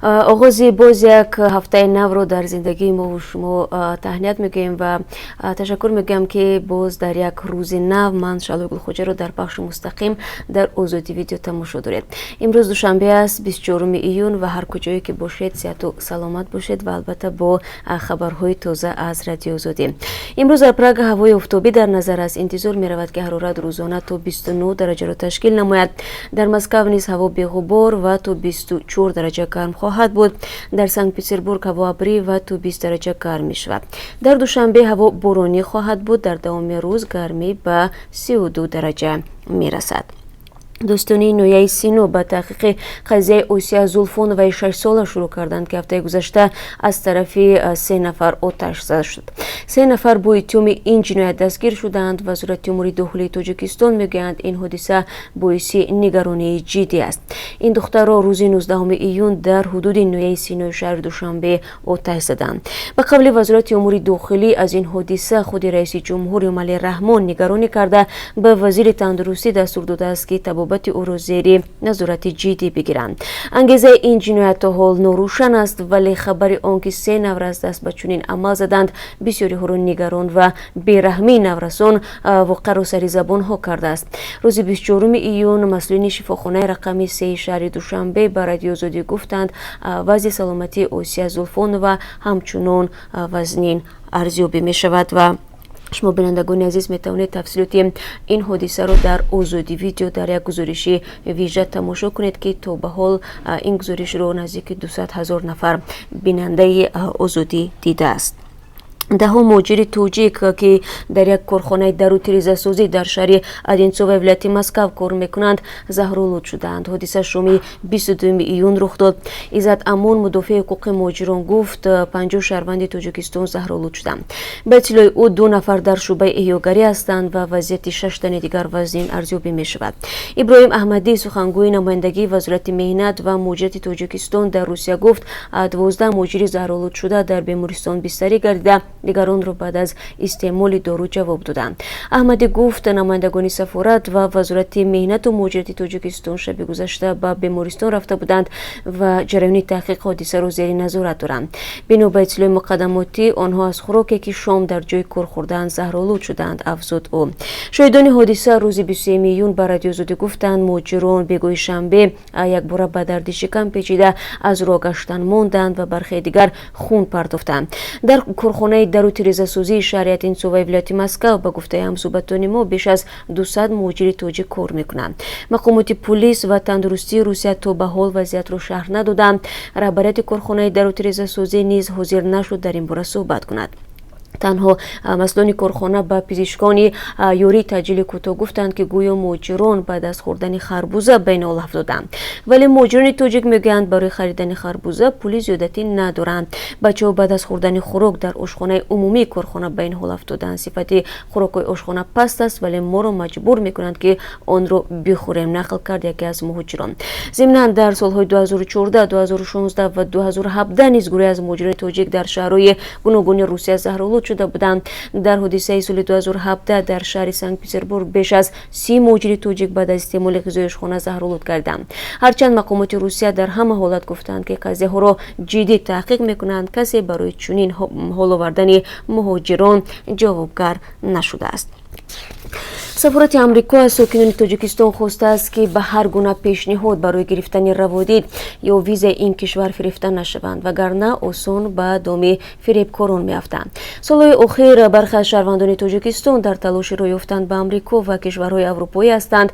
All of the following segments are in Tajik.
Оғози боз як ҳафтаи навро дар зиндагии мову шумо таҳният мегӯем ва ташаккур мегӯям, ки боз дар як рӯзи нав ман, Шаълои Гулхоҷаро, дар пахши мустақим дар Озодӣ Видео тамошо доред. Имрӯз душанбе аст, 24 июн, ва ҳар куҷое ки бошед, сиҳату саломат бошед ва албатта бо хабарҳои тоза аз Радиои Озодӣ. Имрӯз дар Прага ҳавои офтобӣ дар назар аст. Интизор меравад, ки ҳарорат рӯзона то 29 дараҷаро ташкил намояд. Дар Москав низ ҳаво беғубор ва то 24 дараҷа гарм хоҳад буд. Дар Санкт Петербург ҳаво абрӣ ва то 20 дараҷа гарм мешавад. Дар Душанбе ҳаво боронӣ хоҳад буд. Дар давоми рӯз гармӣ ба 32 дараҷа мерасад. Дӯстони ноҳияи Сино ба таҳқиқи қазияи Осия Зулфоноваи 6-сола шурӯъ карданд, ки ҳафтаи гузашта аз тарафи се нафар оташ зада шуд. Се нафар бо иттиҳоми ин ҷиноят дастгир шудаанд. Вазорати умури дохилии Тоҷикистон мегӯянд, ин ҳодиса боиси нигаронии ҷиддӣ аст. Ин духтарро рӯзи 19 июн дар ҳудуди ноҳияи Синои шаҳри Душанбе оташ заданд. Ба қавли Вазорати умури дохилӣ, аз ин ҳодиса худи раиси ҷумҳур Эмомалӣ Раҳмон нигаронӣ карда, ба вазири тандурустӣ дастур додааст, ки табобати ӯро зери назорати ҷиддӣ бигиранд. Ангезаи ин ҷиноят то ҳол норӯшан аст, вале хабари он ки се наврас даст ба чунин амал заданд, бисёриҳоро нигарон ва бераҳмии наврасон воқеаро сари забонҳо кардааст. Рӯзи 24 июн масъулини шифохонаи рақами сеи шаҳри Душанбе ба Радиои Озодӣ гуфтанд, вазъи саломатии Осия Зулфонова ҳамчунон вазнин арзёбӣ мешавад. Ва шумо, бинандагони азиз, метавонед тафсилоти ин ҳодисаро дар Озодӣ Видео дар як гузориши вижа тамошо кунед, ки то ба ҳол ин гузоришро наздики 200 000 нафар бинандаи Озодӣ дидааст. Даҳҳо муҳоҷири тоҷик, ки дар як корхонаи дару тирезасозӣ дар шаҳри Одинцовои вилояти Москав кор мекунанд, заҳролуд шудаанд. Ҳодиса шоми 22 июн рух дод. Иззат Амон, мудофеи ҳуқуқи муҳоҷирон, гуфт, 50 шаҳрванди Тоҷикистон заҳролуд шуданд. Ба иттилои ӯ, ду нафар дар шӯъбаи эҳёгарӣ ҳастанд ва вазъияти шаш тани дигар вазнин арзёбӣ мешавад. Иброҳим Аҳмадӣ, сухангӯи намояндагии Вазорати меҳнат ва муҳоҷирати Тоҷикистон дар Русия, гуфт, 12 муҳоҷири заҳролудшуда дар бемористон бистарӣ гардида, дигаронро баъд аз истеъмоли дору ҷавоб доданд. Аҳмадӣ гуфт, намояндагони сафорат ва Вазорати меҳнату муҳоҷирати Тоҷикистон шаби гузашта ба бемористон рафта буданд ва ҷараёни таҳқиқи ҳодисаро зери назорат доранд. Бино ба иттилои муқаддамотӣ, онҳо аз хӯроке, ки шом дар ҷои кор хӯрдаанд, заҳролуд шудаанд, афзуд ӯ. Шоҳидони ҳодиса рӯзи 23 июн ба Радиои Озодӣ гуфтанд, муҳоҷирон бегоҳи шанбе якбора ба дарди шикам печида, аз роҳ гаштан монданд ва бархе дигар хун партофтанд. Дар корхонаи дару тирезасозии шаҳри Одинцовои вилояти Москав, ба гуфтаи ҳамсӯҳбатони мо, беш аз 200 муҳоҷири тоҷик кор мекунанд. Мақомоти пулис ва тандурустии Русия то ба ҳол вазъиятро шарҳ надоданд. Раҳбарияти корхонаи дару тирезасозӣ низ ҳозир нашуд дар ин бора суҳбат кунад. Танҳо масъулони корхона ба пизишкони ёрии таъҷили кӯтоҳ гуфтанд, ки гӯё муҳоҷирон баъд аз хӯрдани харбуза ба ин ҳол афтоданд. Вале муҳоҷирони тоҷик мегӯянд, барои харидани харбуза пули зиёдатӣ надоранд. Бачаҳо баъд аз хӯрдани хӯрок дар ошхонаи умумии корхона ба ин ҳол афтоданд. Сифати хӯрокҳои ошхона паст аст, вале моро маҷбур мекунанд, ки онро бихӯрем, нақл кард яке аз муҳоҷирон. Зимнан, дар солҳои 2014, 2016 ва 2017 низ гурӯҳе аз муҳоҷирони тоҷик дар шаҳрҳои гуногуни Русия заҳролуд шуда буданд. Дар ҳодисаи соли 2017 дар шаҳри Санкт Петербург беш аз 30 муҳоҷири тоҷик баъд аз истеъмоли ғизои ошхона заҳролуд гардиданд. Ҳарчанд мақомоти Русия дар ҳама ҳолат гуфтанд, ки қазияҳоро ҷиддӣ таҳқиқ мекунанд, касе барои чунин ҳол овардани муҳоҷирон ҷавобгар нашудааст. Сафорати Амрико аз сокинони Тоҷикистон хостааст, ки ба ҳар гуна пешниҳод барои гирифтани раводид ё визаи ин кишвар фирефта нашаванд, вагарна осон ба доми фиребкорон меафтанд. Солҳои охир бархе аз шаҳрвандони Тоҷикистон дар талоши роҳ ёфтан ба Амрико ва кишварҳои аврупоӣ ҳастанд,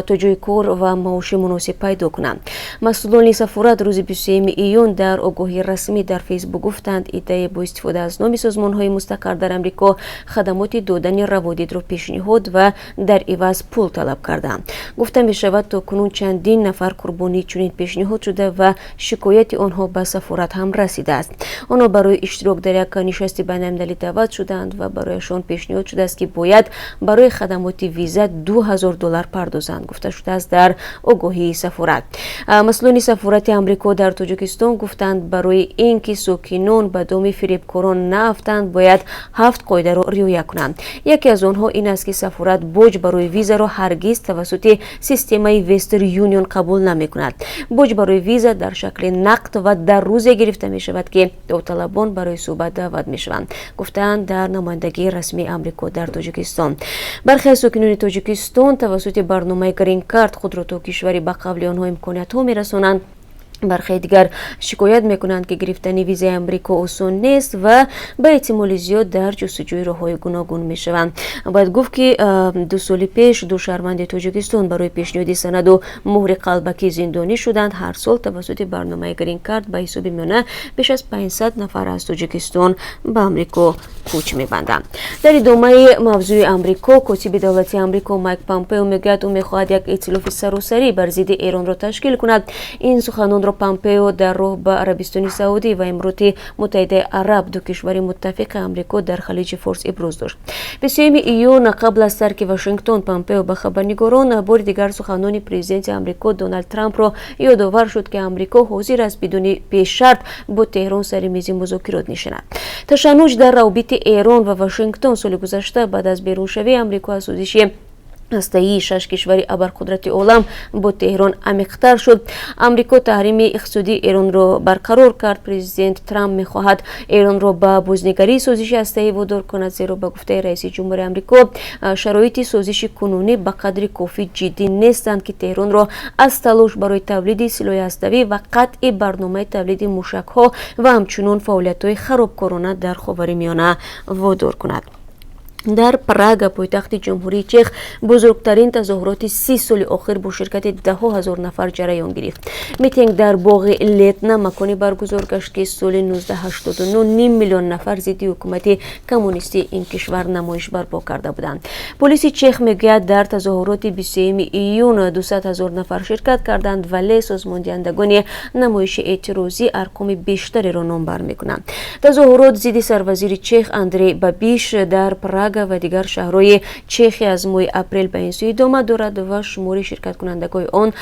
то ҷои кор ва маоши муносиб пайдо кунанд. Масъулони сафорат рӯзи 23 июн дар огоҳии расмӣ дар Фейсбук гуфтанд, иддае бо истифода аз номи созмонҳои мустақар дар Амрико хадамоти додани раводидро пешниҳод ва дар иваз пул талаб карданд. Гуфта мешавад, то кунун чандин нафар қурбонии чунин пешниҳод шуда ва шикояти онҳо ба сафорат ҳам расидааст. Онҳо барои иштирок дар як нишасти байналмилалӣ даъват шуданд ва барояшон пешниҳод шудааст, ки бояд барои хадамоти виза 2000 доллар пардозанд, гуфта шудааст дар огоҳии сафорат. Масъулони сафорати Амрико дар Тоҷикистон гуфтанд, барои ин ки сокинон ба доми фиребкорон наафтанд, бояд ҳафт қоидаро риоя кунанд. Яке аз онҳо ин аст, ки сафорат Сафорат боҷ барои визаро ҳаргиз тавассути системаи Вестерн Юнион қабул намекунад. Боҷ барои виза дар шакли нақд ва дар рӯзе гирифта мешавад, ки довталабон барои суҳбат даъват мешаванд, гуфтаанд дар намояндагии расмии Амрико дар Тоҷикистон. Бархе аз сокинони Тоҷикистон тавассути барномаи Грин-карт худро то кишвари ба қавли онҳо имкониятҳо мерасонанд. Бархе дигар шикоят мекунанд, ки гирифтани визаи Амрико осон нест ва ба эҳтимоли зиёд дар ҷустуҷӯи роҳҳои гуногун мешаванд. Бояд гуфт, ки 2 соли пеш ду шаҳрванди Тоҷикистон барои пешниҳоди санаду муҳри қалбакӣ зиндонӣ шуданд. Ҳар сол тавассути барномаи Грин-карт ба ҳисоби миёна беш аз 500 нафар аз Тоҷикистон ба Амрико кӯч мебанданд. Дар идомаи мавзӯи Амрико, котиби давлати Амрико Майк Помпео мегӯяд, ӯ мехоҳад як эътилофи саросарӣ бар зидди Эронро ташкил кунад. Ин суханонро Помпео дар роҳ ба Арабистони Саудӣ ва Имороти Муттаҳидаи Араб, ду кишвари муттафиқи Амрико дар Халиҷи Форс, иброз дошт. 23 июн, қабл аз тарки Вашингтон, Помпео ба хабарнигорон бори дигар суханони президенти Амрико Доналд Трампро ёдовар шуд, ки Амрико ҳозир аст бидуни пешшарт бо Теҳрон сари мизи музокирот нишинад. Ташаннуҷ дар равобити Эрон ва Вашингтон соли гузашта баъд аз беруншавии Амрико аз созиши ҳастаии шаш кишвари абарқудрати олам бо Теҳрон амиқтар шуд. Амрико таҳрими иқтисодии Эронро барқарор кард. Президент Трамп мехоҳад Эронро ба бознигарии созиши ҳастаӣ водор кунад, зеро, ба гуфтаи раиси ҷумҳури Амрико, шароити созиши кунунӣ ба қадри кофӣ ҷиддӣ нестанд, ки Теҳронро аз талош барои тавлиди силоҳи ҳаставӣ ва қатъи барномаи тавлиди мушакҳо ва ҳамчунон фаъолиятҳои харобкорона дар Ховари Миёна водор кунад. Дар Прага, пойтахти Ҷумҳурии Чех, бузургтарин тазоҳуроти 30 соли охир бо ширкати даҳҳо ҳазор нафар ҷараён гирифт. Митинг дар боғи Летна маконе баргузор гашт, ки соли 1989 ним миллион нафар зидди ҳукумати коммунистии ин кишвар намоиш барпо карда буданд. Полиси Чех мегӯяд, дар тазоҳуроти 23 июн 200 ҳазор нафар ширкат карданд, вале созмондиҳандагони намоиши эътирозӣ арқоми бештареро номбар мекунанд. Тазоҳурот зидди сарвазири Чех Андрей Бабиш дар Прага ва дигар шаҳрҳои Чехия аз моҳи апрел ба ин сӯ идома дорад ва шумори ширкаткунандагони он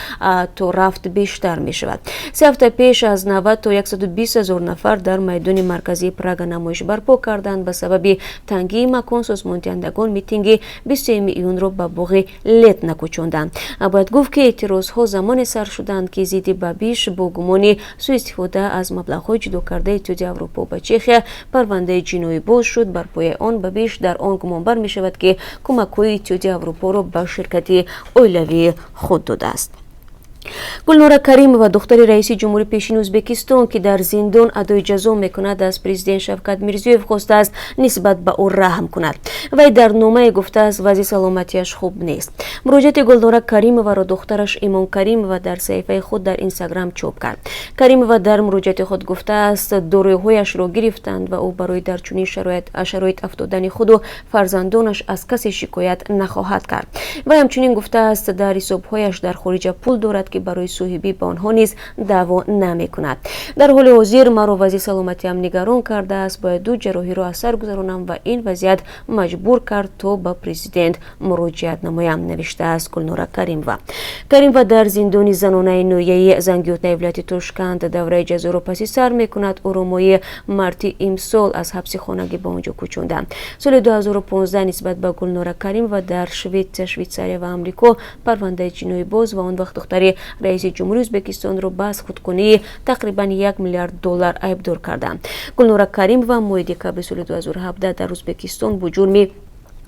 то рафт бештар мешавад. 3 ҳафта пеш аз 90 то 120 ҳазор нафар дар майдони марказии Прага намоиш барпо карданд. Ба сабаби тангии макон созмондиҳандагон митинги 23 июнро ба боғи Летна кӯчонданд. Бояд гуфт, ки эътирозҳо замоне сар шуданд, ки зидди Бабиш бо гумони сӯистифода аз маблағҳои ҷудокардаи Иттиҳоди Аврупо ба Чехия парвандаи ҷиноӣ боз шуд. Бар пояи он Бабиш дар он гумонбар мешавад, ки кӯмакҳои Иттиҳоди Аврупоро ба ширкати оилавии худ додааст. Гулнора Каримова, духтари раиси ҷумҳури пешини Ӯзбекистон, ки дар зиндон адои ҷазо мекунад, аз президент Шавкат Мирзиёев хостааст, нисбат ба ӯ раҳм кунад. Вай дар номае гуфтааст, вазъи саломатиаш хуб нест. Муроҷиати Гулнора Каримоваро духтараш Имон Каримова дар саҳифаи худ дар Инстаграм чоп кард. Каримова дар муроҷиати худ гуфтааст, доруҳояшро гирифтанд ва ӯ барои дар чунин шароит афтодани худу фарзандонаш аз касе шикоят нахоҳад кард. Вай ҳамчунин гуфтааст, дар ҳисобҳояш дар хориҷа пул дорад, ки барои соҳибӣ ба онҳо низ даъво намекунад. Дар ҳоли ҳозир маро вазъи саломатиам нигарон кардааст. Бояд ду ҷарроҳиро аз сар гузаронам ва ин вазъият маҷбур кард, то ба президент муроҷиат намоям, навиштааст Гулнора Каримова. Каримова дар зиндони занонаи ноҳияи Зангиотаи вилояти Тошканд давраи ҷазоро паси сар мекунад. Ӯро моҳи марти имсол аз ҳабси хонагӣ ба он ҷо кӯчонданд. Соли 2015 нисбат ба Гулнора Каримова дар Шветсия, Швейтсария ва Амрико парвандаи ҷиноӣ боз ва он вақт духтари раиси ҷумҳури Ӯзбекистонро ба азхудкунии тақрибан 1 миллиард доллар айбдор карданд. Гулнора Каримова моҳи декабри соли 2017 дар Ӯзбекистон бо ҷурми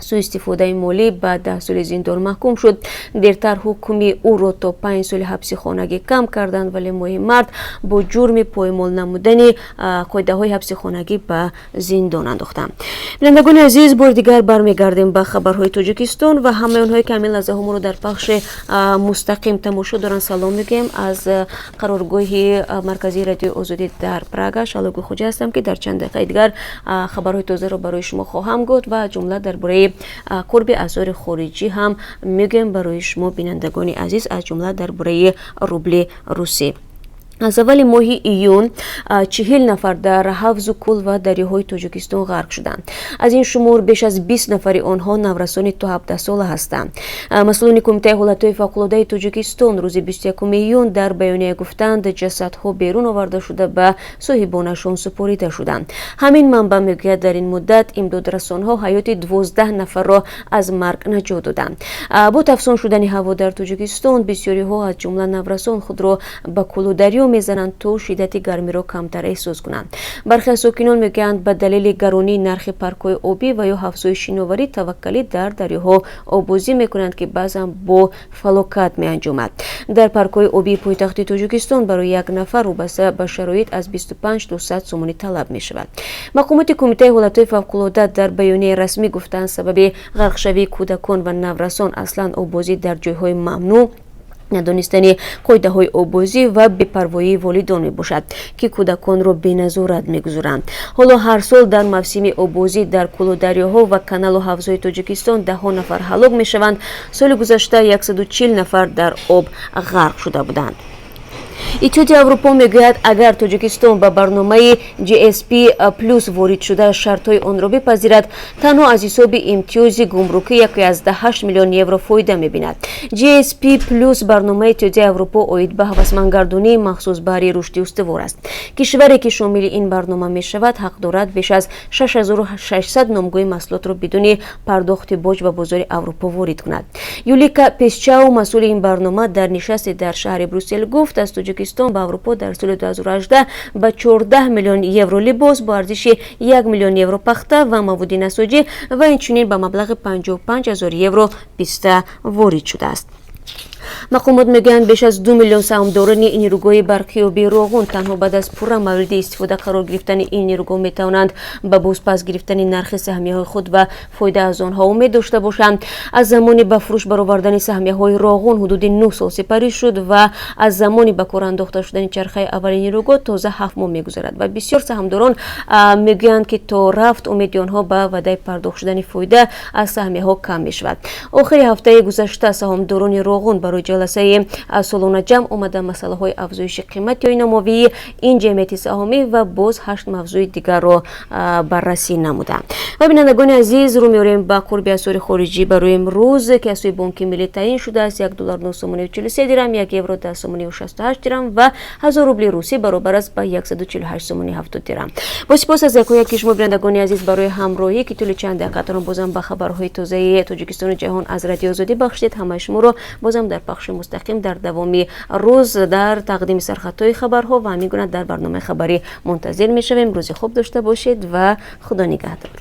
сӯистифодаи молӣ ба 10 соли зиндон маҳкум шуд. Дертар ҳукми ӯро то 5 соли ҳабси хонагӣ кам карданд, вале моҳи март бо ҷурми поймол намудани қоидаҳои ҳабси хонагӣ ба зиндон андохтанд. Бинандагони азиз, бори дигар бармегардем ба хабарҳои Тоҷикистон ва ҳамаи онҳое, ки ҳамин лаҳзаҳо моро дар пахши мустақим тамошо доранд, салом мегӯем аз қароргоҳи марказии Радиои Озодӣ дар Прага. Шаҳло Гулхоҷа ҳастам, ки дар чанд дақиқаи дигар хабарҳои тозаро барои шумо хоҳам гуфт ва аз ҷумла дар бораи қурби асъори хориҷӣ ҳам мегӯем барои шумо, бинандагони азиз, аз ҷумла дар бораи рубли русӣ. Аз аввали моҳи июн 40 нафар дар ҳавзу кӯл ва дарёҳои Тоҷикистон ғарқ шуданд. Аз ин шумор беш аз 20 нафари онҳо наврасони то 17 сола ҳастанд. Масъулони Кумитаи ҳолатҳои фавқулодаи Тоҷикистон рӯзи 21 июн дар баёния гуфтанд, ҷасадҳо берун оварда шуда, ба соҳибонашон супорида шуданд. Ҳамин манбаъ мегӯяд, дар ин муддат имдодрасонҳо ҳаёти 12 нафарро аз марг наҷот доданд. Бо тафсон шудани ҳаво дар Тоҷикистон бисёриҳо, аз ҷумла наврасон, худро ба кӯлу дарё мезананд, то шиддати гармиро камтар эҳсос кунанд. Бархе аз сокинон мегӯянд, ба далели гаронии нархи паркҳои обӣ ва ё ҳавзҳои шиноварӣ таваккалӣ дар дарёҳо оббозӣ мекунанд, ки баъзан бо фалокат меанҷомад. Дар паркҳои обии пойтахти Тоҷикистон барои як нафар вобаста ба шароит аз 25 то 100 сомонӣ талаб мешавад. Мақомоти Кумитаи ҳолатҳои фавқулода дар баёнияи расмӣ гуфтанд, сабаби ғарқшавии кӯдакон ва наврасон аслан оббозӣ дар ҷойҳои мамнӯъ, надонистани қоидаҳои оббозӣ ва бепарвоии волидон мебошад, ки кӯдаконро беназорат мегузоранд. Ҳоло ҳар сол дар мавсими оббозӣ дар кӯлу дарёҳо ва каналу ҳавзҳои Тоҷикистон даҳҳо нафар ҳалок мешаванд. Соли гузашта 140 нафар дар об ғарқ шуда буданд. Иттиҳоди Аврупо мегӯяд, агар Тоҷикистон ба барномаи GSP Плюс ворид шуда, шартҳои онро бипазирад, танҳо аз ҳисоби имтиёзи гумрукӣ 1,8 миллион евро фоида мебинад. GSP Плюс барномаи Иттиҳоди Аврупо оид ба ҳавасмандгардонии махсус баҳри рушди устувор аст. Кишваре, ки шомили ин барнома мешавад, ҳақ дорад беш аз 6600 номгӯи маҳсулотро бидуни пардохти боҷ ба бозори Аврупо ворид кунад. Юлика Песчау, масъули ин барнома, дар нишасте дар шаҳри Брюссел гуфт, аз Тоҷикистон ба Аврупо дар соли 2018 ба 14 миллион евро либос, бо арзиши 1 миллион евро пахта ва маводи насоҷӣ ва инчунин ба маблағи 55 ҳазор евро писта ворид шудааст. Мақомот мегӯянд, беш аз 2 миллион саҳмдорони нерӯгоҳи барқи обии Роғун танҳо баъд аз пурра мавриди истифода қарор гирифтани ин нерӯгоҳ метавонанд ба бозпас гирифтани нархи саҳмияҳои худ ва фоида аз онҳо умед дошта бошанд. Аз замони ба фурӯш баровардани саҳмияҳои Роғун ҳудуди 9 сол сипарӣ шуд ва аз замони ба кор андохта шудани чархаи аввали нерӯгоҳ тоза 7 моҳ мегузарад ва бисёр саҳмдорон мегӯянд, ки то рафт умеди онҳо ба ваъдаи пардохт шудани фоида аз саҳмияҳо кам мешавад. Охири ҳафтаи гузашта саҳомдорони Роғун барои ҷаласаи солона ҷамъ омада, масъалаҳои афзоиши қимати оиномовии ин ҷамъияти саҳомӣ ва боз ҳашт мавзӯи дигарро баррасӣ намуданд. Ва, бинандагони азиз, рӯ меорем ба қурби асъори хориҷӣ барои имрӯз, ки аз сӯи Бонки Миллӣ таъин шудааст. 1 доллар 9 сомонию 43 дирам, 1 евро 10 сомонию 68 дирам ва 1000 рубли русӣ баробар аст ба 148 сомони 70 дирам. Бо сипос аз яку яки шумо, бинандагони азиз, барои ҳамроҳӣ, ки тӯли чанд дақиқатонро бозам ба хабарҳои тозаи Тоҷикистону ҷаҳон аз Радиои Озодӣ бахшидед. Ҳамаи шуморо бозам дар пахши мустақим дар давоми рӯз дар тақдими сархатҳои хабарҳо ва ҳамин гуна дар барномаи хабарӣ мунтазир мешавем. Рӯзи хуб дошта бошед ва Худо нигаҳдор.